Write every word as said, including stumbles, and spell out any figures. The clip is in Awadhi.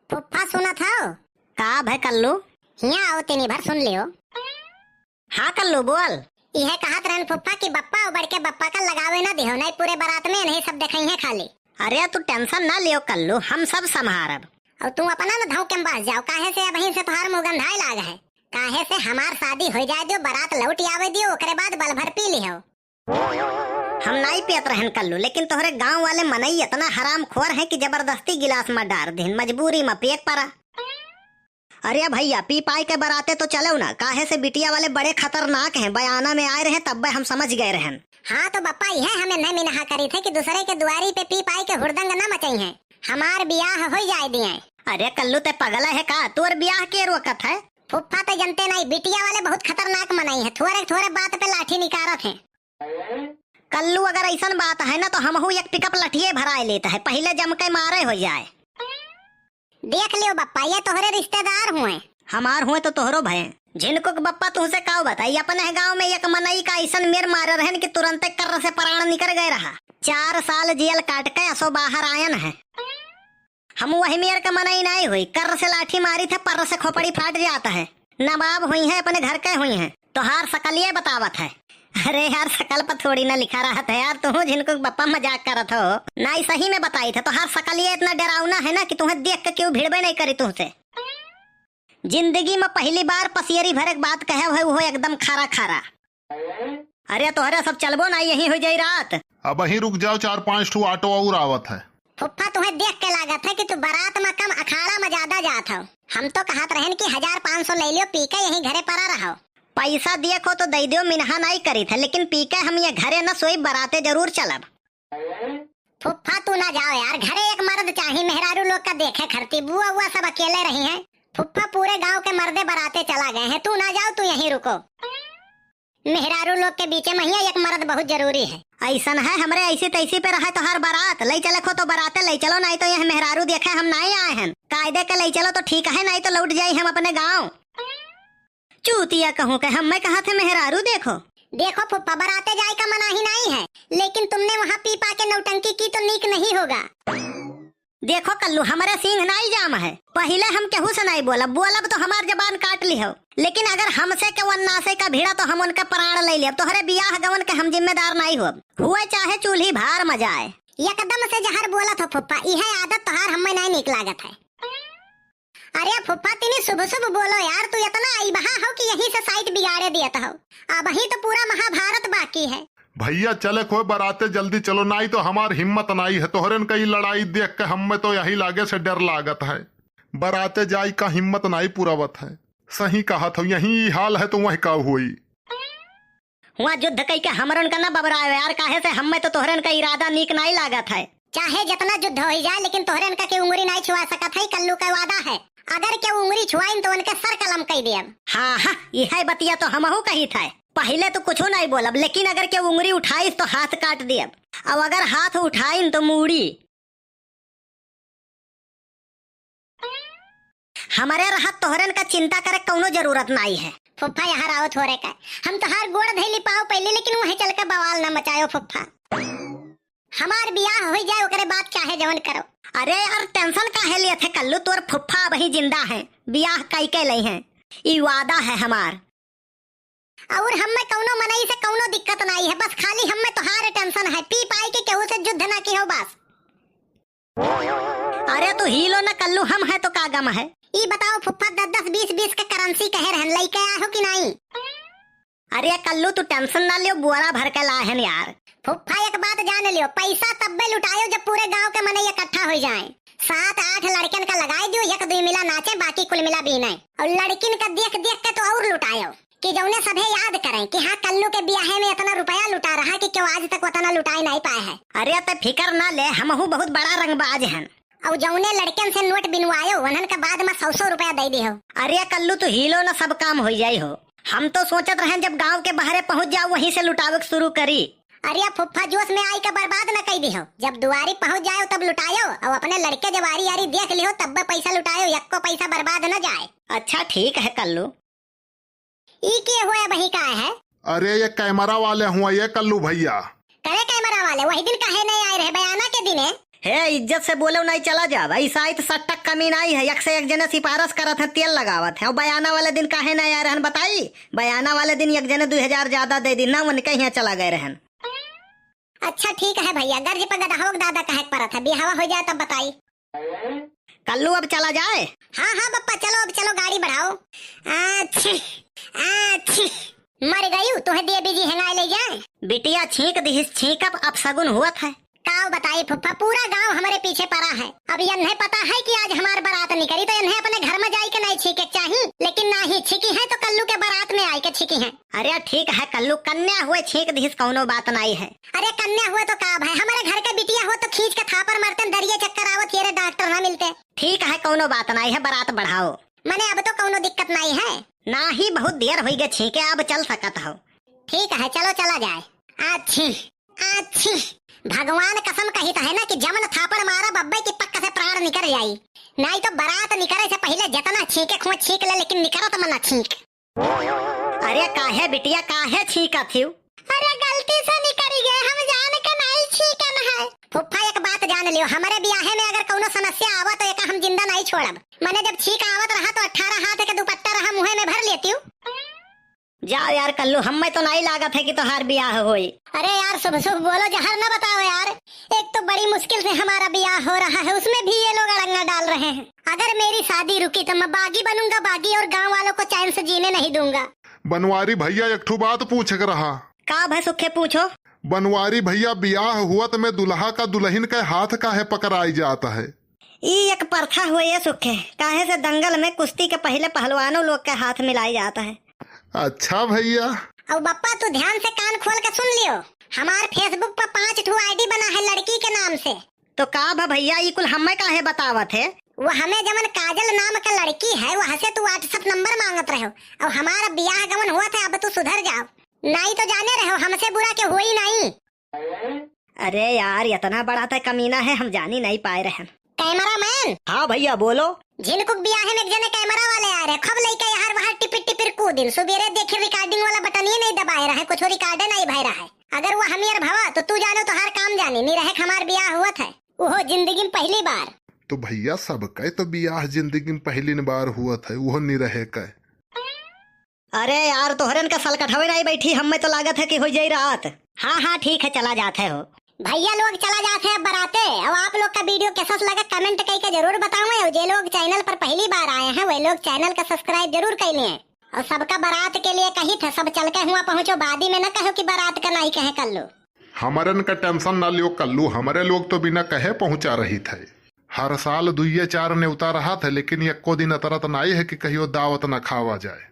फुफ्फा सुनत हौ? का भय कल्लू? हियाँ आओ, तनी भर सुन लियो। हाँ कल्लू, बोल। इहे कहत रहन फुफ्फा कि बप्पा अउ बड़के बप्पा का लगावे ना दिहो, नहीं पूरे बारात में इन्हीं सब देखइहें खाली। अरे तू tension ना लियो कल्लू, हम सब संभारब। अउ तू अपना न धौके में बस जाओ, काहे से अबहीं से तोहार मुँह गंधाए लाग है। काहे से हमार शादी होइ जाए दियो, बारात लौट आवे दियो, ओकरे बाद बल भर पी लिहो। हम नाई पियत रहन कल्लू, लेकिन तोहरे गाँव वाले मनई इतना हरामखोर हैं कि जबरदस्ती गिलास में डार दिहन, मजबूरी में पिए के परा। अरे भइया, पी पाई के बराते तो चलो ना, काहे से बिटिया वाले बड़े खतरनाक हैं, बयाना में आए रहे तब्बे हम समझ गए रहन। हाँ तो बप्पा, इहे हम इन्हें मिनहा करी थे कि दूसरे के दुआरी पे पी पाई के हुड़दंग ना मचइहें, हमार बियाह होइ जाए दिए। अरे कल्लू, ते पगल है का? तोर बियाह के रोकत है? फुफ्फा ते जनते नाई, बिटिया वाले बहुत खतरनाक मनई है, थोरे थोरे बात पे लाठी निकारत हैं। कल्लू, अगर अइसन बात है ना, तो हमहू एक pickup लठिए भराए लेत है, पहिले जम के मारे होइ जाए। देख लियो बप्पा, ये तोहरे रिश्तेदार हुए। हमार हुए तो तोहरो भय। झिनकुक बप्पा, तुहसे काउ बताई, अपने गाँव में एक मनई का अइसन मेर मारे रहन कि तुरंते कर्र से प्राण निकर गए रहा। चार साल जेल काट के असो बाहर आयन है। हम वही मेर का मनई नाई हुई, कर्र से लाठी मारी थे, पर्र से खोपड़ी फाट जात है। नवाब हुइहें, अपने घर के हुइहें, तोहार सकलिए बतावत है। अरे यार, सकल पर थोड़ी ना लिखा रहत है यार, तुहू झिनकुक बप्पा मजाक करत हो। नाई, सही में बताई थे, तोहार सकलिए इतना डरावना है ना कि तुहें देख के केहू भिड़बे नहीं करी तुहसे। जिंदगी में पहली बार पसियरी भरे के बात कहे हुए, वो एकदम खारा खारा। अरे तोहरे सब चलबो ना, यहीं होइ जाई रात। अबहीं रुक जाओ, चार पांच ठो auto और आवत है। फुफ्फा, तुहें देख के लागत है कि तू बारात में कम, अखाड़ा में ज्यादा जात हो। हम तो कहत रहन कि हजार पाँच सौ ले लियो, पी के यहीं घरे परा रहो। पैसा दिए को तो दे दियो, मिनहा नाई करी थे, लेकिन पी के हम ये घरे न सोई, बाराते जरूर चलब। फुफ्फा, तू ना जाओ यार, घरे एक मर्द चाही, मेहरारू लोग का देखे खरती, बुआ उआ सब अकेले रही हैं। फुफ्फा, पूरे गांव के मर्दे बाराते चला गए हैं, तू ना जाओ, तू यहीं रुको। मेहरारू लोग के बीचे में हियाँ एक मर्द बहुत जरूरी है। अइसन है, हमरे ऐसी तैसी पे रहे तोहार बारात, लई चले खो तो बाराते लई चलो, नाई तो यह मेहरारू देखे हम नाई आए हैं। कायदे के लई चलो तो ठीक है, नाई तो लौट जाई हम अपने गाँव। चूतिया कहूँ के हम्मे कहा थे मेहरारू देखो। देखो फुफ्फा, बराते जाए का मनाही नाई है, लेकिन तुमने वहाँ पी पा के नौटंकी की तो नीक नहीं होगा। देखो कल्लू, हमरे सींग नाई जाम है, पहिले हम केहू से नाई बोलब, बोलब तो हमार जबान काट लिहो, लेकिन अगर हमसे केहू अन्नासे का भिड़ा तो हम उनके प्राण ले लेब। तोहरे बियाह गवन के हम जिम्मेदार नाई होब, हुए चाहे चूल्ही भार में जाए। एकदम से जहर बोलत हो फुफ्फा, इहे आदत तोहार हम्मे नाई नीक लागत है। अरे फुफ्फा, तनी शुभ शुभ बोलो यार, तू इतना अइबहा हो कि यहीं से site बिगाड़े दियत हो। अबहीं तो पूरा महाभारत बाकी है। भइया, चले खोए बराते जल्दी चलो, नाई तो हमार हिम्मत नाई है। तोहरेन का ई लड़ाई देख के हम्मे तो यही लागे से डर लागत है। बराते जाई का हिम्मत नाई पुरावत है। सही कहत हो, यहीं ई हाल है तो वह का होई। हुआ युद्ध कई के हमरन का न बबरायो यार, काहे से हम्मे तो तोहरन का इरादा नीक नाई लागत है। चाहे जितना युद्ध होई जाए, लेकिन तोहरन का के उंगरी नाई छुआ सकत है, कल्लू का वादा है। अगर के उंगरी छुआइन तो उनके सर कलम कई देब। हाँ, हाँ, इहे बतिया तो हमहू कही था। पहिले तो कुछो नाई बोलब, लेकिन अगर के उंगरी उठाइस तो हाथ काट देब, और अगर हाथ उठाइन तो मूड़ी। हमरे रहत तोहरन का चिंता करे कौनो जरूरत नाई है। फुफ्फा, यहाँ रावत हो रे का, हम तोहार गोड़ धैली पाँव पहले, लेकिन वहीं चल के बवाल न मचायो फुफ्फा। हमार बियाह हो जाए, ओकरे बाद चाहे जवन करो। अरे यार, tension काहे लेत है कल्लू, तोर फुफ्फा अबही जिंदा है, बियाह कई के लई है, ई वादा है हमार। और हम्मे कौनो मनई से कौनो दिक्कत नाई है, बस खाली हम्मे तोहार tension है, पी पाई के केहू से युद्ध ना किहो बस। अरे तू हीलो न कल्लू, हम है तो का गम है। ई बताओ फुफ्फा, दस दस बीस बीस के currency कहे रहन, लइके आए हो कि नाई? अरे कल्लू तू tension ना लियो, बोरा भर के लाए हन यार। फुफ्फा एक बात जान लियो, पैसा तब्बे लुटायो जब पूरे गांव के मनई इकट्ठा हो जाए। सात आठ लड़कन का लगाई दियो, एक दुई मिला नाचे, बाकी कुल मिला बीने। और लड़किन का देख देख के तो और लुटायो। कि जौने सभे याद करें कि हाँ, कल्लू के बियाहे में इतना रुपया लुटा रहा कि केहू आज तक उतना लुटाए नाई पाए है। अरे, ते फिकर ना ले, हमहू बहुत बड़ा रंगबाज हन। और जौने लड़कन से नोट बिनवायो, उन्हन का बाद में सौ सौ रुपया दे दिहो। अरे कल्लू, तू हीलो ना, सब काम हो जाई हो। हम तो सोचत रहें, जब गांव के बाहरे पहुंच जाओ, वहीं से लुटावे के शुरू करी। अरे फुफ्फा, जोश में आई के बर्बाद न कई दिहो। जब दुआरी पहुंच जाओ, तब लुटायो, और अपने लड़के जब आरी आरी देख लिहो, तब पैसा लुटायो, यक्को पैसा बर्बाद न जाए। अच्छा, ठीक है कल्लू। ई के हुए, अबही का है? अरे, ये camera वाले हुए, ये कल्लू भइया। करे camera वाले, वही दिन काहे नहीं आए रहे बयाना के दिने? हे, इज्जत से बोलो, नाहीं चला जाब। ऐसा ही तो सट्टक कमी नाहीं है, एक से एक जने सिफारिश करत है, तेल लगावत है। और बयाना वाले दिन काहे नाहीं आए रहन बताई? बयाना वाले दिन एक जने दुई हजार ज्यादा दे दी ना, उनके यहाँ चला गए रहन। अच्छा ठीक है भैया, गर्ज पर गदहावक दादा कहे के परत है, बिहावा हो जाए तब बताई। कल्लू अब चला जाए? हाँ हाँ बप्पा, चलो अब चलो, गाड़ी बढ़ाओ। आछी, आछी। मर गयू, तुहे देवी जी हेंगाए ले जाए। बिटिया छींक दिहिस छींक, अब अपसगुन हुअत है। काव बताई फुफ्फा, पूरा गांव हमरे पीछे पड़ा है। अब यन्हे पता है कि आज हमार बारात निकली, तो यन्हे अपने घर में जाई के नाहीं छींके के चाही, लेकिन नाहीं छींकी है तो कल्लू के बारात में आई के छींकी है। अरे ठीक है कल्लू, कन्या हुए छींक दिहिस, कौनो बात नाहीं है। अरे कन्या हुए तो का भाई, हमरे घर के बिटिया हो तो खींच के थापड़ मारते, दरिये चक्कर आवत, ये रे डॉक्टर ना मिलते। ठीक है, कौनो बात नाहीं है, बारात बढ़ाओ। मने अब तो कौनो दिक्कत नाहीं है। नाहीं, बहुत देर होई गए छींके, अब चल सकत हो। ठीक है, चलो चला जाए। आछी, आछी। भगवान कसम कहित है ना कि जमन थापड़ मारा बब्बे की पक्का से प्राण निकर जाई। नाहीं तो बारात निकरे से पहिले जितना छींके खुआ छींक ले, लेकिन निकरत मना छींक। अरे काहे बिटिया, काहे छींकत हिउ? अरे गलती से निकरी गए, हम जान के नाहीं छींकन है। फुफ्फा एक बात जान लियो, हमरे बियाहे में अगर कौनो समस्या आवा तो एका हम जिंदा नाहीं छोड़ब। मने जब छींक आवत रहा तो अठारह हाथ के दुपट्टा रहा मुँहे में भर लेती हूँ। जाओ यार कल्लू, हम्मे तो नाहीं लागत है कि तोहार बियाह होई। अरे यार शुभ शुभ बोलो, जहर न बताओ यार। एक तो बड़ी मुश्किल से हमारा बियाह हो रहा है, उसमें भी ये लोग अड़ंगा डाल रहे हैं। अगर मेरी शादी रुकी तो मैं बागी बनूंगा बागी, और गांव वालों को चैन से जीने नहीं दूंगा। बनवारी भैया, एक ठो बात पूछे के रहा। का भय सुखे, पूछो। बनवारी भैया, बियाह हुअत में दुल्हा का दुल्हन के हाथ काहे पकड़ाई जात है? ई एक प्रथा हुए ये सुखे, काहे से दंगल में कुश्ती के पहिले पहलवानों लोग के हाथ मिलाई जात है। अच्छा भैया। और बप्पा तू ध्यान से कान खोल के सुन लियो, हमार Facebook पर पांच ठो ID बना है लड़की के नाम से। तो का भा भैया, ई कुल हमें काहे बतावत है? वो हमें जवन काजल नाम का लड़की है, वह से तू WhatsApp नंबर मांगत रहो। अब हमारा बियाह गवन हुआ था, अब तू सुधर जाओ, नाहीं तो जाने रहो हमसे बुरा के होई नाहीं। अरे यार, इतना बड़ा तो कमीना है, हम जानी नाहीं पाए रहन। कैमरामैन। हाँ भैया, बोलो। झिनकुक बियाहे में एक जने कैमरा वाले आ रहे, खूब लइके यार वहाँ टिपिर टिपिर कूदिन। सुबेरे देखी recording वाला बटन ही नाहीं दबाए रहे, कुछ रिकॉर्डे नाहीं भय रहा है। अगर वो हमियर भवा तो तू जानो तोहार काम जानी, नहीं रहे हमार बियाह हुआ था, ओहो जिंदगी में पहली बार। तो भैया, सबके तो बियाह जिंदगी में पहली बार हुआ था, वो नहीं रहे के। अरे यार, तोहरन का सलकठवे नाहीं बैठी, हमें तो लागत है कि हो जाई रात। हाँ हाँ ठीक है, चला जात है हो। भैया लोग चला जात है अब बराते। और आप लोग का video कैसा लगा comment करके जरूर बताओ। और जे लोग channel पर पहली बार आए हैं वे लोग channel का subscribe जरूर कर लें। और सबका बारात के लिए कही थे, सब चल के हुआ पहुँचो, बादी में न कहो कि बारात का नाहीं कहे कल्लू। हमरन का tension ना लियो कल्लू, हमरे लोग तो बिना कहे पहुँचा रही थे। हर साल दुइये चार नेवता रहा थे, लेकिन एको दिन अतरत नाहीं है कि कहियो दावत ना खावा जाए।